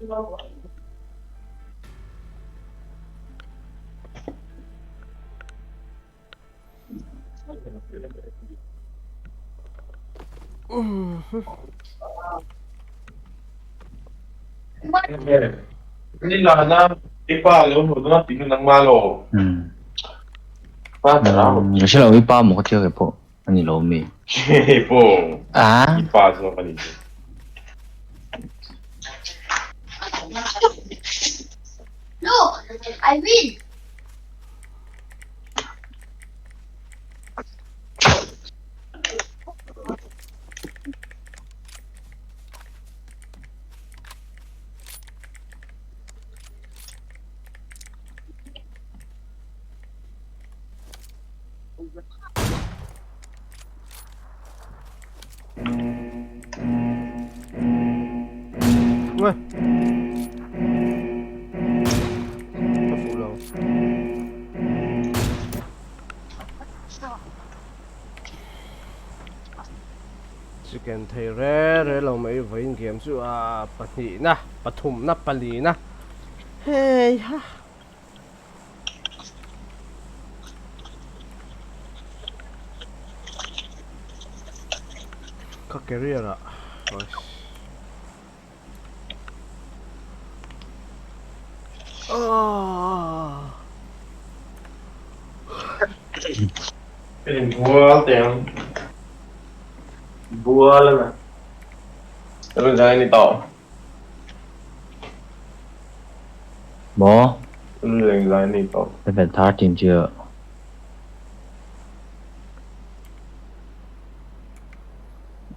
Ka hre lo i pa maw ka thil kei pawh a ni lo mi. A. Look, I win. Ui. Ka fuh lo. Chicken thei re re lo mai vawiin game chu a pahnihna pathumna palina hei ha. Ka career ah Bual te ang. Bual na. Pero dyan ni tao. Maw? Leng lai ni tao. Level 13 chu.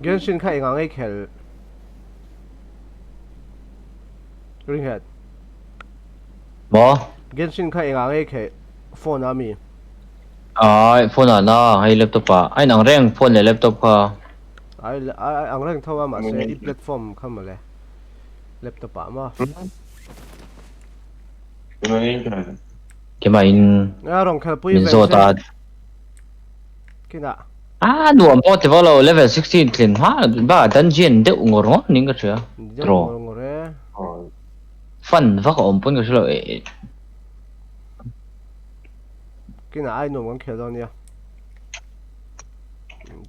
Genshin kha engang ei khel Ringhead. Maw? Genshin kha engang ei khel phone a mi? Ai phone ah na hei laptop ah a inang reng phone leh laptop kha. Ai ai ang reng tho a mahse i platform kha mawle laptop ah maw. Keimah in min zawt a. Kinah. A nuam pawh ti vak lo level 16 tlin hma ba dungeon deuh ngawr ngawr niin ka hria. Deuh ngawr ngawr e. Fun vak a awm pawn ka hre lo e. Kinah ai nuam kan khel dawn nia.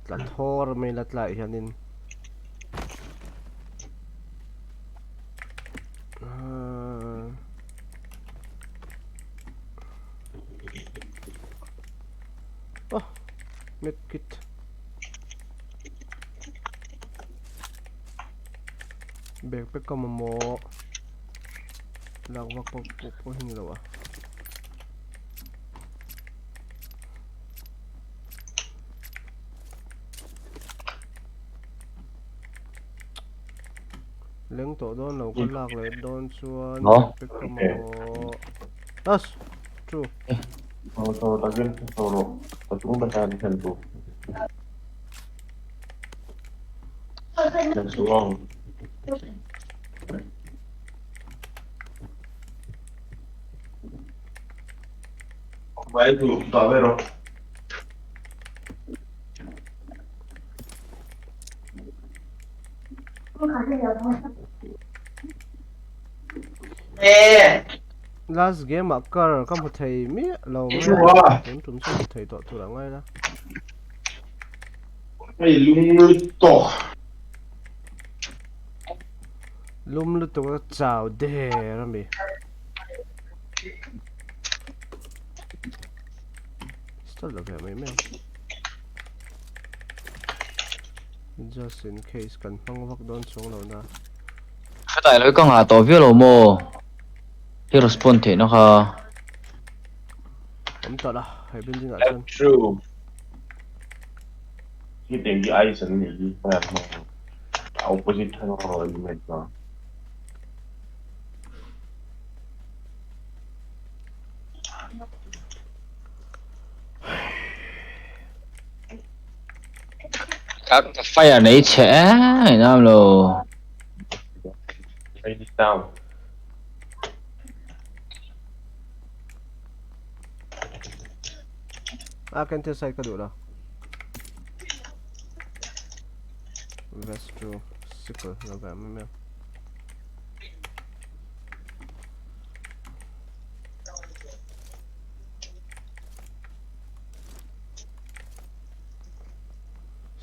Tla thawr mai la tlaiah hianin. Oh, medkit. Backpack ka mamawh. Lak vak pawh pawh pawh hi ni lo a. Leng tawh dawn lo ka lak leh dawn chuan backpack ka mamawh. As true. Tho tho takin tho rawh. Ka chung taka an thlen tur. That's wrong. Vai tu ta vero. Last game ah car ka hmu thei miah lo mai a, tun tum chu hmu thei tawh tur a ngai la. Hei lum lutuk. Lum lutuk a chau der a mi. Start lo ve mai mai ang. Just in case kan hmang vak dawn chuang lo na. Ka dai lo ka ngah tawh viau lo maw? Hi respond theih na kha. Awm tawh la hei building ah chuan. True. Hi teng hi ice an nih hi fire hmang a opposite thang a rawn mai ta. Ka fire nei chhe e nam lo. Down. A kan thil side ka duh lo. Vestro sickle lo ve mai mai.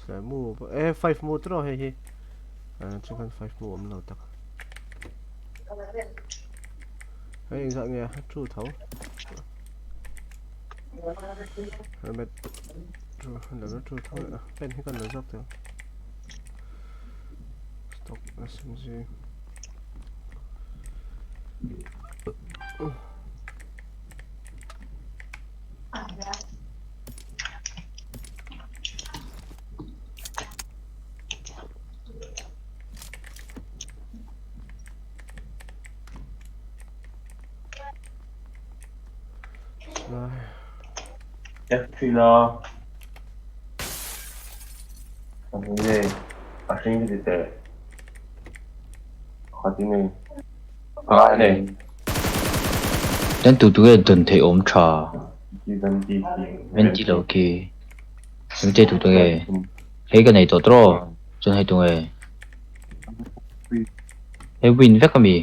Silai mu e five mu tiraw hei hi ah chuan khan five mu awm lo tak hei engzah nge two tho helmet two level two tho leh a pen hi kan la zawk teh ang stock smg F3 la. Nge a hring ti teh. Khat in nei. Ah nei. Chuan tu tu nge dawn theih awm tha? Venti lo khi. Venti tu tu nge? Hei ka nei tawh tawh chuan hei tu nge? Hei win vek ami?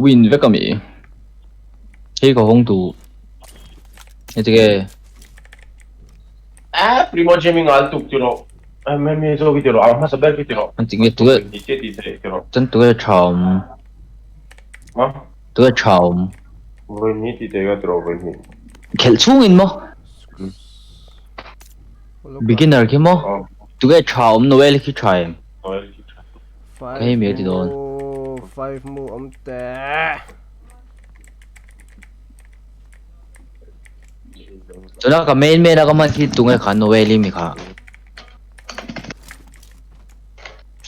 Win vek ami? Hei ka hawng duh. Hei ti nge? Ah Primo Jamie ngal tuk ti rawh. Memi zo ki ti rawh. A hmasa ber ki ti rawh. An ti nge tu nge? Chuan tu nge tha awm? Tu nge tha awm? Vawi ti te ka ti rawh vawi hnih. Khelh chhungin maw? Beginner khi maw? Tu nge tha awm Noel khi tha em? Noel khi tha. Ka hei mi a ti dawn. Five mu awm teh. Tuna ka main main a ka hman khi tunge kha Noel i mi kha.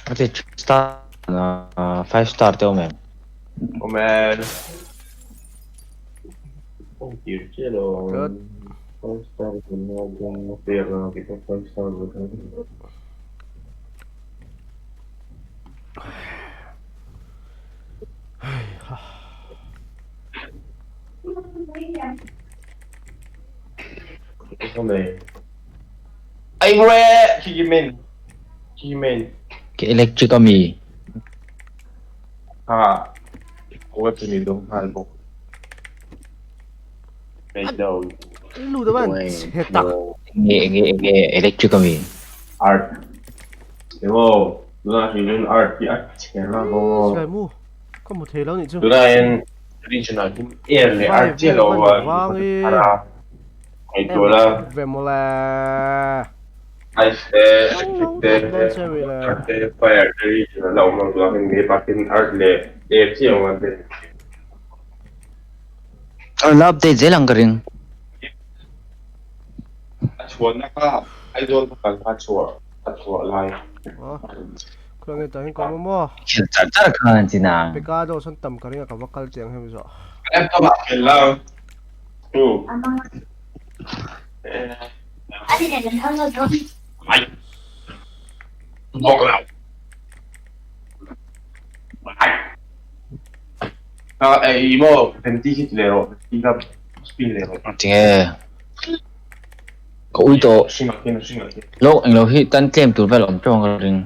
A ti star 5 star te awm em? Awm em. Awm tir che lo. 5 star kan la pek a kita 5 star Ke electric a mi? Enge enge enge electric a mi? Ka hmu thei lo nih chu. Tunah hian region ah hian air leh earth chiah lo a thar a, ngaihtuah la. Ve mawle. Ice te, electric te, water te, fire te region ah la awm lo tunah hian map ah hian earth leh air chiah a awm a. A la update zel ang ka ring. A chhuahna kha Aizawl ka kal kha chhuah a chhuah lai. Khaw nge tah hian ka awm a maw? Khel char char khan an chin a. Pecado sawn tam ka ring a ka va kal chiang hemi zawh. Laptop ah khel la tu. Ai. Bawk lo. Ai. Ah ei maw venti khi ti leh rawh venti kha spin leh rawh. Tinge. Ka ui tawh. Lo englo hi tan tlem tur vel awm teuh ang ka ring.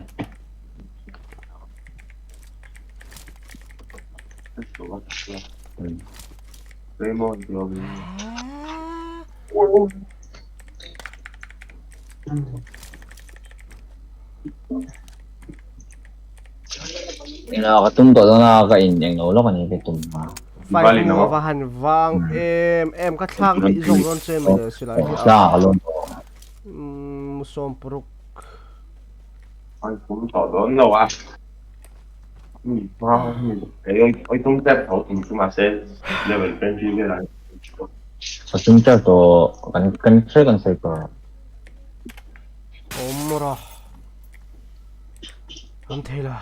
Englo ka tum tawh dawn a ka in englo lawk a ni ka tum a. Five mu ava han vang em em ka thlak daih zawk dawn che mai le silai hi a ka lawn tawh. Umm sawmpuruk. Ai tum tawh dawn lo a. Oi tum tep tho tum chu mahse level 20 vel ah. Ka tum tep tawh kan kan hre kan sawi tawh. Awm rawh. Awm thei la.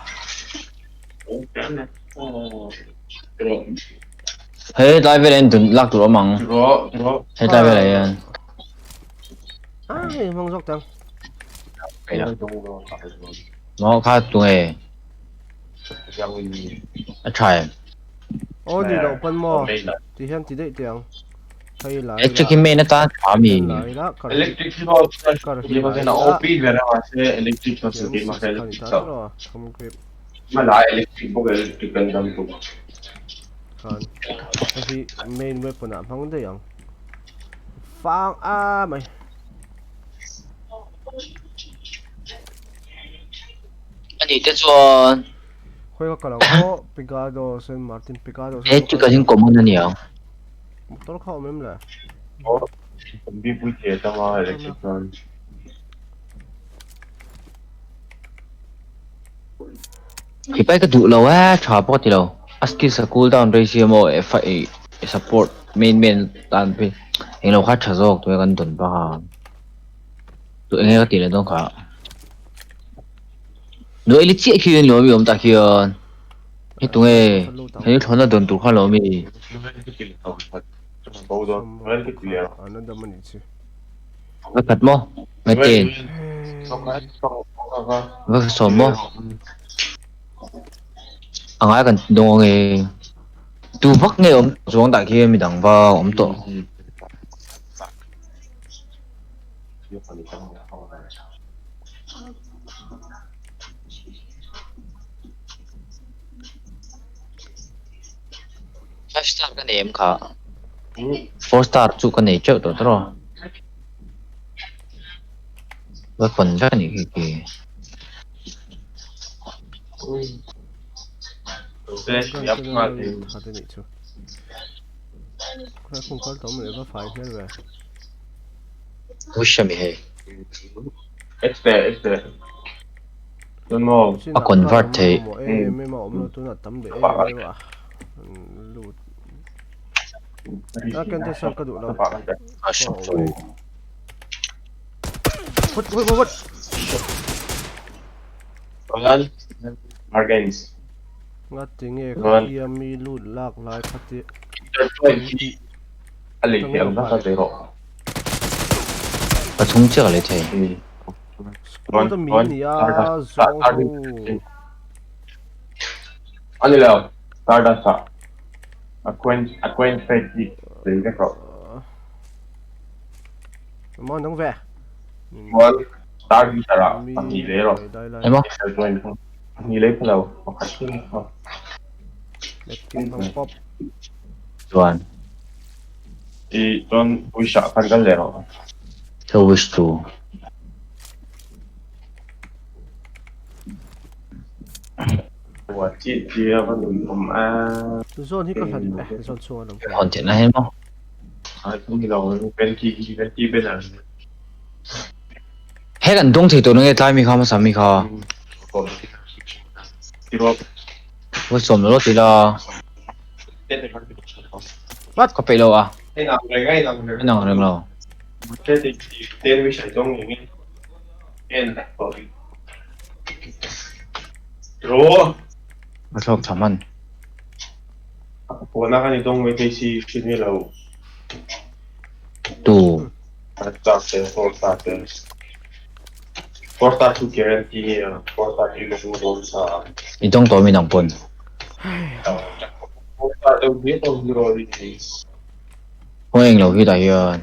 Hei tlai velah hian dun lak tur awm ang. Hei tlai velah hian. Ah, hei hmang zawk tang. Maw kha tunge. A tha em? Aw ni loh pawn maw. Ti hian ti daih teh ang. Hei lai la. Electric hi main atan tha mi. Lai la kar. Electric hi maw chuan a OP ber a mahse electric chuan sa tih mahse electric chauh. Hmala electric bawk electric kan dam tuk. Khan hei hi main weapon ah hmang daih ang. Fang a mai. Ani te chuan. Khawi ka kal ang aw Pigado San Martin Pigado He chica hi common a niang. Motor kha awm em le? Zombie pui thei atanga electric chuan. Khi pai ka duh lo e tha pawh ka ti lo. A skills a cool down rei sia maw support main main tan phei englo kha tha zawk tuna kan dawn bak a. Tu enge ka tih leh dawn kha. Nuaili chiah khi an lo mi awm tah khian. Hei tunge hei thlawhna dawn tur kha a lo mi. Va khat maw? Ngaiten. Va sawm maw? A ngai kan dawng ange. Tu vak nge awm chuang tah khian midang va awm tawh. Five star ka nei em kha? Four star chu ka nei teuh tawh tawh. Weapon vek a nih khi khi. Wish a mi hei. A convert theih. A hrawk chu. Ngatinge khatia mi lut lak lai khatia tih A lei thei ang zat zat rawh. Ka chhung chiah ka lei thei. Squad a mi nia zawng ho. A ni lo, Stardust ah a coin a coin trade hi lei vek rawh. Maw nang ve. Chuan Star Geezer ah pahnih lei rawh. Emaw? Pahnih lei pha lo, pakhat thung kha. Chuan. I chuan wish ah khan kal leh rawh. Ka wish chu. Wa chi chi a va nui awm a. Zawn hi ka hlat eh zawn chhung an awm. Hawn theih na he maw. Ai chu ni lo venti venti banner. He kan dawng thei tawh na nge tlai mi kha hmasa mi kha. Pu sawm lo ti la. Ka peih lo a. En ang reng lo. Ka thlawk tha hman. Tu. I dawng tawh mi nang pawn. Khaw eng lo hi tah hian.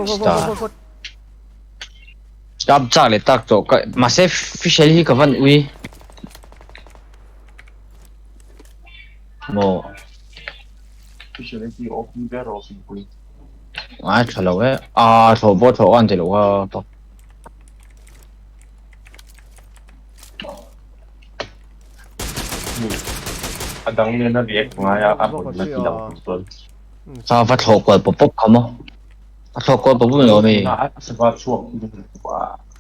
Star. Stop chak leh tak tawh ka mahse fish hi ka van ui. Maw. Ngai tha lo e. A thlawh pawh thlawh an ti lo kha. A dang nen a react ngai a a hmun na ti dang chuan. Sa va thlawh kual pawp pawp kha maw. A thlawh kual pawp pawp lo mi. A sava chhuak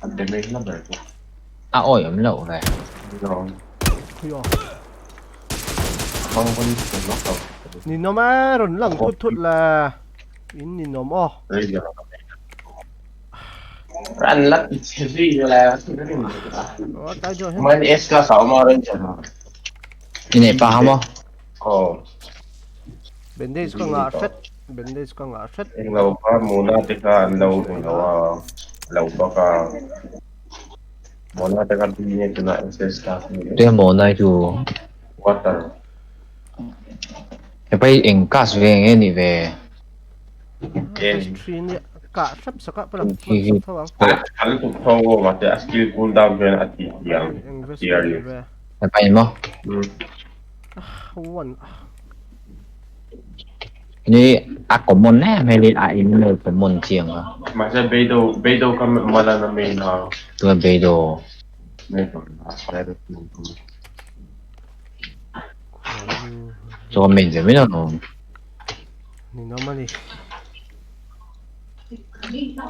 a damage na ber chu. A awi awm loh ve. Ninawm e rawn lang thut thut le. In ninawm aw. Ran lat che zui le. Man S class a awm a ranger. I nei pa ha maw? Aw. Bandage ka ngah hret. Bandage ka ngah hret. Englo kha Mona te kha an lo englo a lo bawk a. Mona te kha tui nge tunah SS class a ni. Tui a Mona hi chu. Water. Hepa hi eng class ve nge nih ve? Hepa in maw? Ni a common em hei a in lo common chiang a. Mahse Beidou Beidou kha Malan a main a. Tunge Beidou? Chu ka main ve mai dawn awm. Ninawm a ni.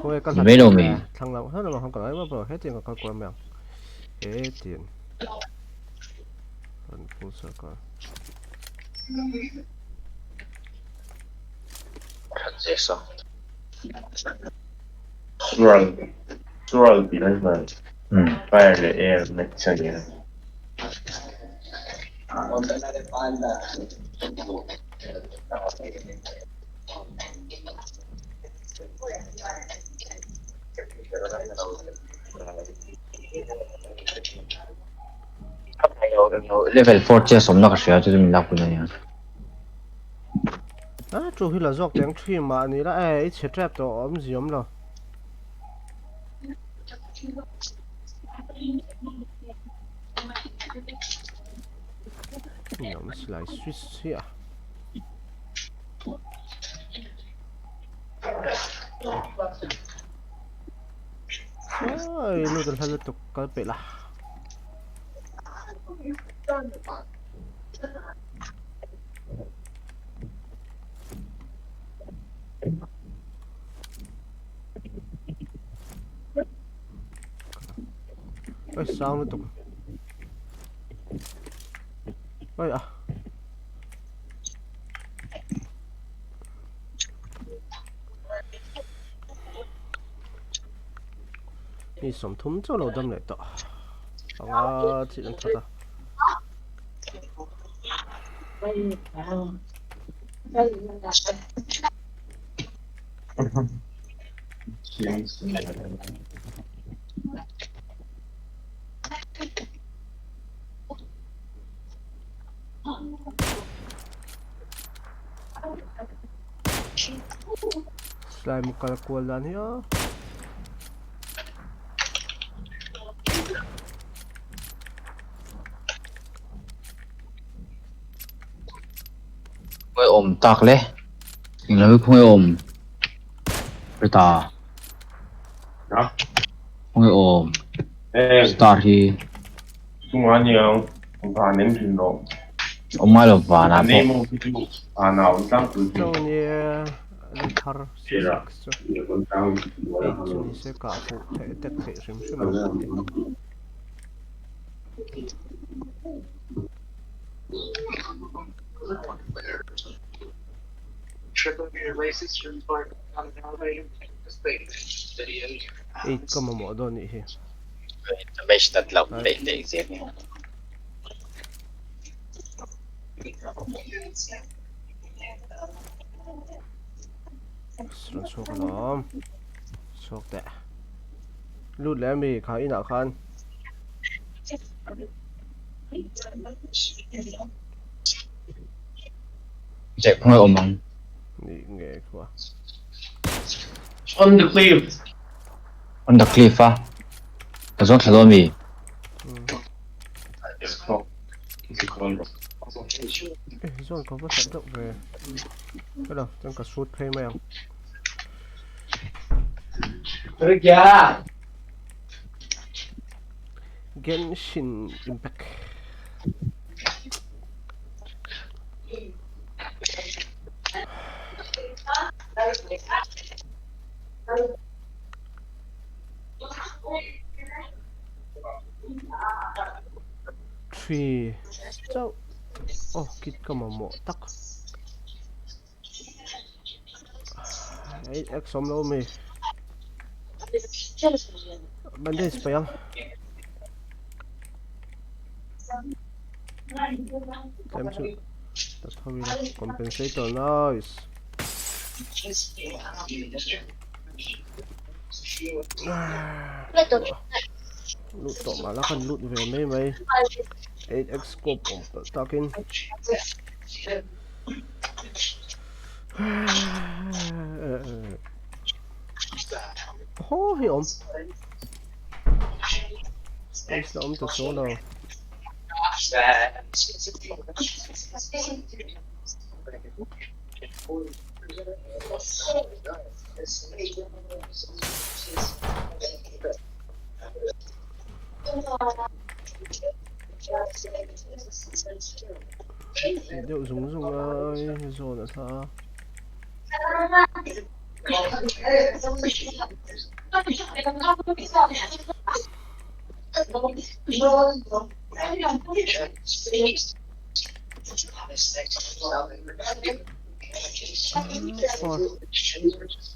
Khawnge ka Ni mai lo mi. Thlang lam hlan lamah khan ka lai vak lo. Hetiang ka kal kual mai ang. Hetiang. Run full circle. Sural Sural tih lai chuan fire leh air mix a nia. Level 4 chest awmna ka hria chu chu min lakpui na nia. A chu hi la zawk teng thin mah ni la e i chhe tep tawh awm zi awm lo. Ni awm silai switch hi a. Ai lut an hla lutuk kal peih la. Oi sang lutuk. Oi a. Mi 30 chauh lo dam leh tawh. Panga chih an that a. Slime kal kual dan hi aw. Khawnge awm tak le? Englo hi khawnge awm? Rita. Khawnge awm? Star hi. Chungah a niang, van en thin rawh. Awm ngai lo vanah pawh. Nemo khi chu vanah a awm tlangpui thin. Cho nia an thar 6 chu. 8 chu nise kah fuh theih tek theih hrim hrim ang. Eight ka mamawh dawn nih hi. Rawn chhuak alawm. Chhuak teh. Lut leh ami kha inah khan. Check khawnge awm ang. Ni nge khua. On the cliff. On the cliff a. Ka zawng thla dawn mi. Eh zawn ka va hlat deuh ve. Hello, chuan ka shoot phei mai ang. Genshin Impact. Three chauh oh kit ka mamawh tak eight x awm lo mi bandage paih ang tlem chu ta tho ila compensator nice lut tawh mah la khan lut ve mai mai eight x scope awm palh takin Haw hi awm. Place la awm ta chuang lo. deuh zung zung a zawn a thla a.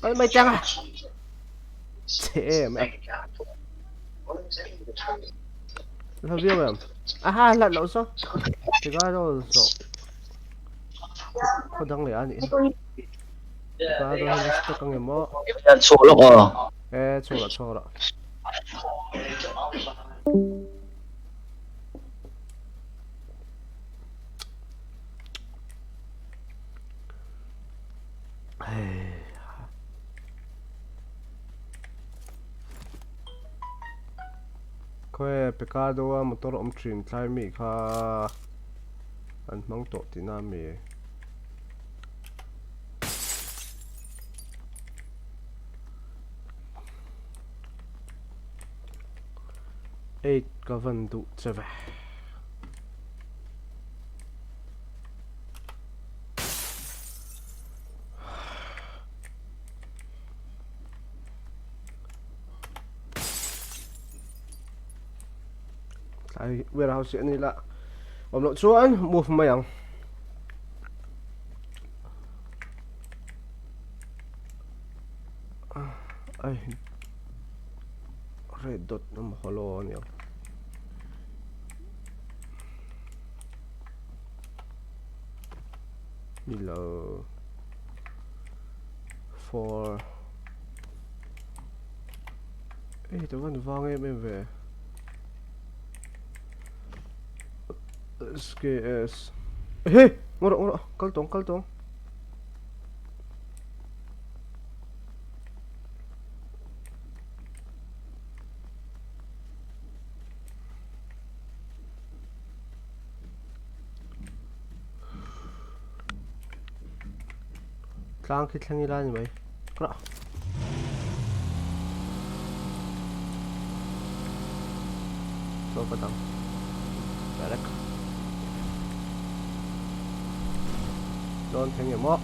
Ôi mày chăng à? Chê mẹ. Lo viu em. À ha lật lộn số. Thì có đâu số. Kho dang leh a nih hi. Ka do hi stock ang em aw. Hian chhuak lawk aw. E chhuak rawh chhuak rawh. Khawi Pecado a motor awm thin thlai mi kha an hmang tawh tihna a mi? Eight ka van duh che ve. Tlai warehouse hi a ni la awm loh chuan move mai ang. Ai red dot emaw hollow a ni ang. Nilo 4 Ê tụi mình vang em em về SKS Ê ngồi đó ngồi đó kal tawng kal tawng Tlang khi thleng ila ni mai. Kra. Chaw ka dang. Direct. Dawn thleng em aw.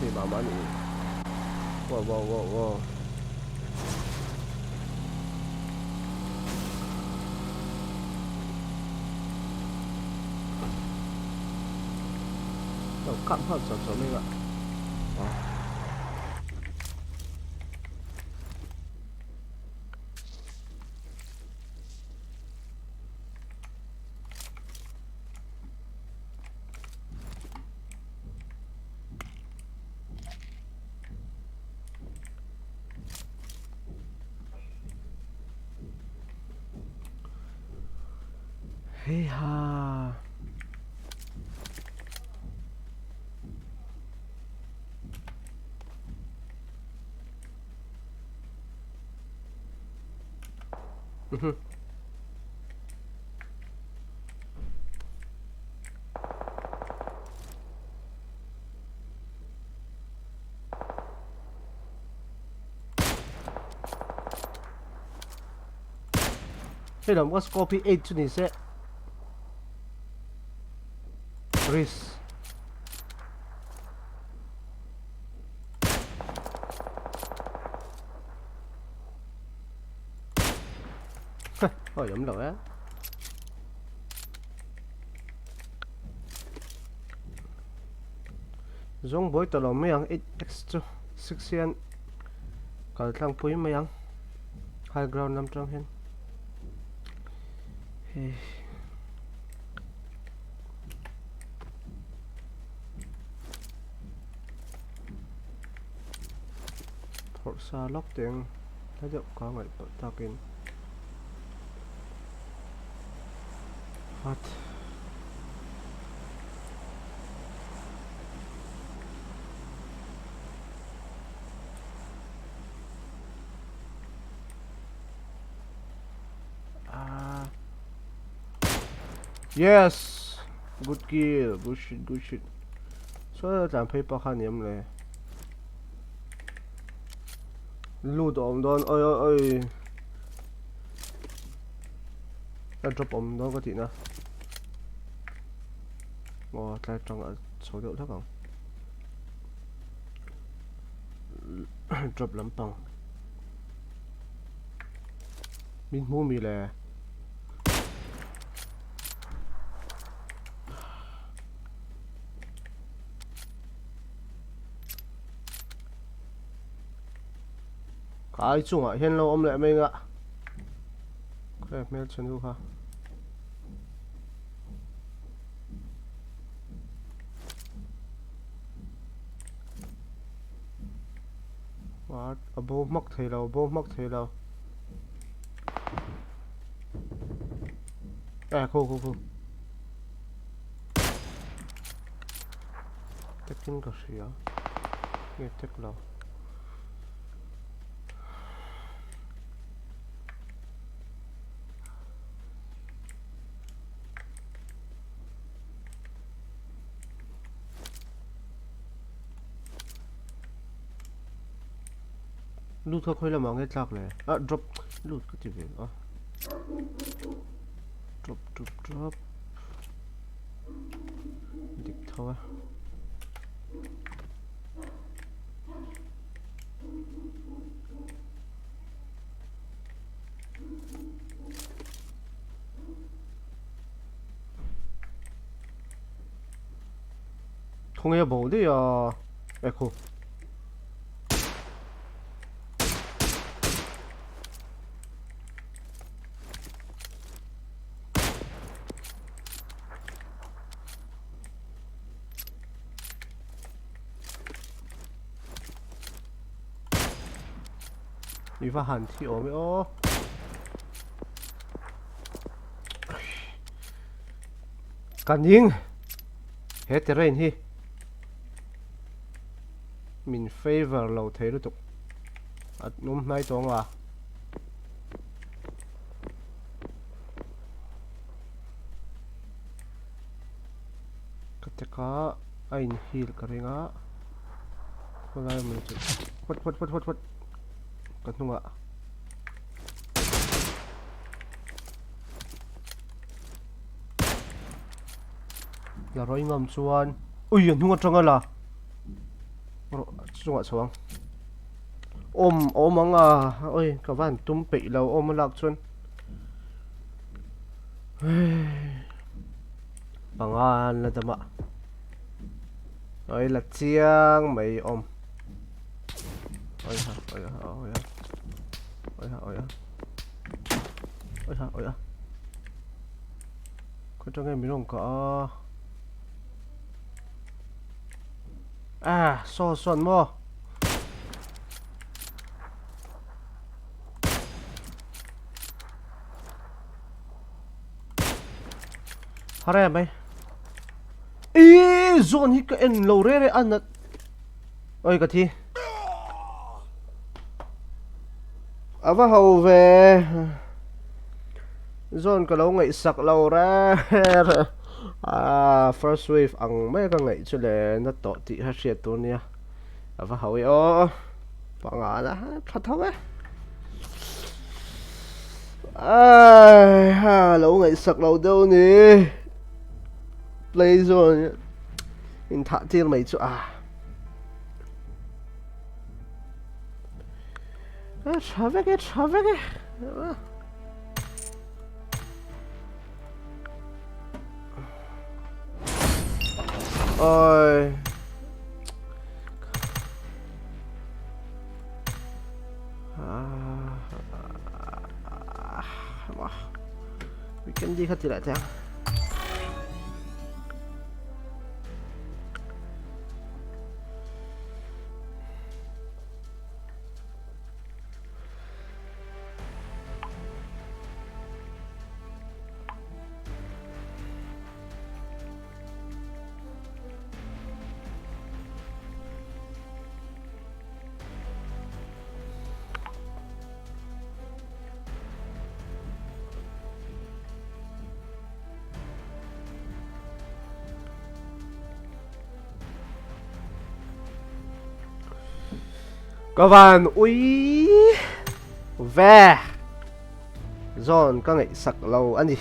Hei mah mah ni. Wow wow wow wow. Lo kap nghal chawp chawp mai ngah. Heiha. Hei lam ka scope hi 8 chu ni se risk Ôi giống rồi á. Zawng buai tawh lo mai ang 8x chu 6 hian kal tlang pui mai ang high ground lam tang hian hei phawrh sa lawk teng hla deuh ka ngaihtuah takin What? Ah. Yes! Good kill. Good shit, good shit. So tlan phei pa kha niam le. Lut awm dawn oi oi oi. A drop awm dawn ka tihna. Aw tlai atang a chho deuh hlek ang. Drop lampang. Min hmu mi le. Kai chungah hian lo awm leh mai nga. Khawi hmel chhe nu kha. What? A bo hmak thei lo, bo hmak thei lo. Eh, khu khu khu. Takin ka hria. Nge tek lo. Lut kha khawi lamah nge tlak le? Ah, drop. Lut ka ti ve a. Drop, drop, drop. Dik tho a. Khawnge a bo daih a echo. I va han thi awm e aw. Ka ning he terrain hi min favor lo thei lutuk a awm hnai tawng a. Ka teka a in heal ka ring a khawlai mai chu what what what what what ka hnungah. La rawi ngam chuan ui a hnung atanga la chungah chho ang awm awm ang a oi ka van tum peih lo awm a lak chuan panga an la dam a oi la chiang mai awm oi ha oi ha oi ha oi ha oi ha oi ha oi ha Khaw tang nge min rawn kah a Ah saw sawn maw Hare mai Eee zawn hi ka en lo re re a nat Oi ka thi A va ho ve Zawn ka lo ngaihsak lo re re a first wave ang mai ka ngaih chu le na tawh tih kha hriat tur nia a va ho e aw panga la tha tho e ai ha lo ngaihsak lo deuh ni play zone in thah tir mai chu a tha vek e tha vek e Ôi. Weekend đi khát thì lại theo. Ka van ui ve. Zone ka ngaihsak lo a ni.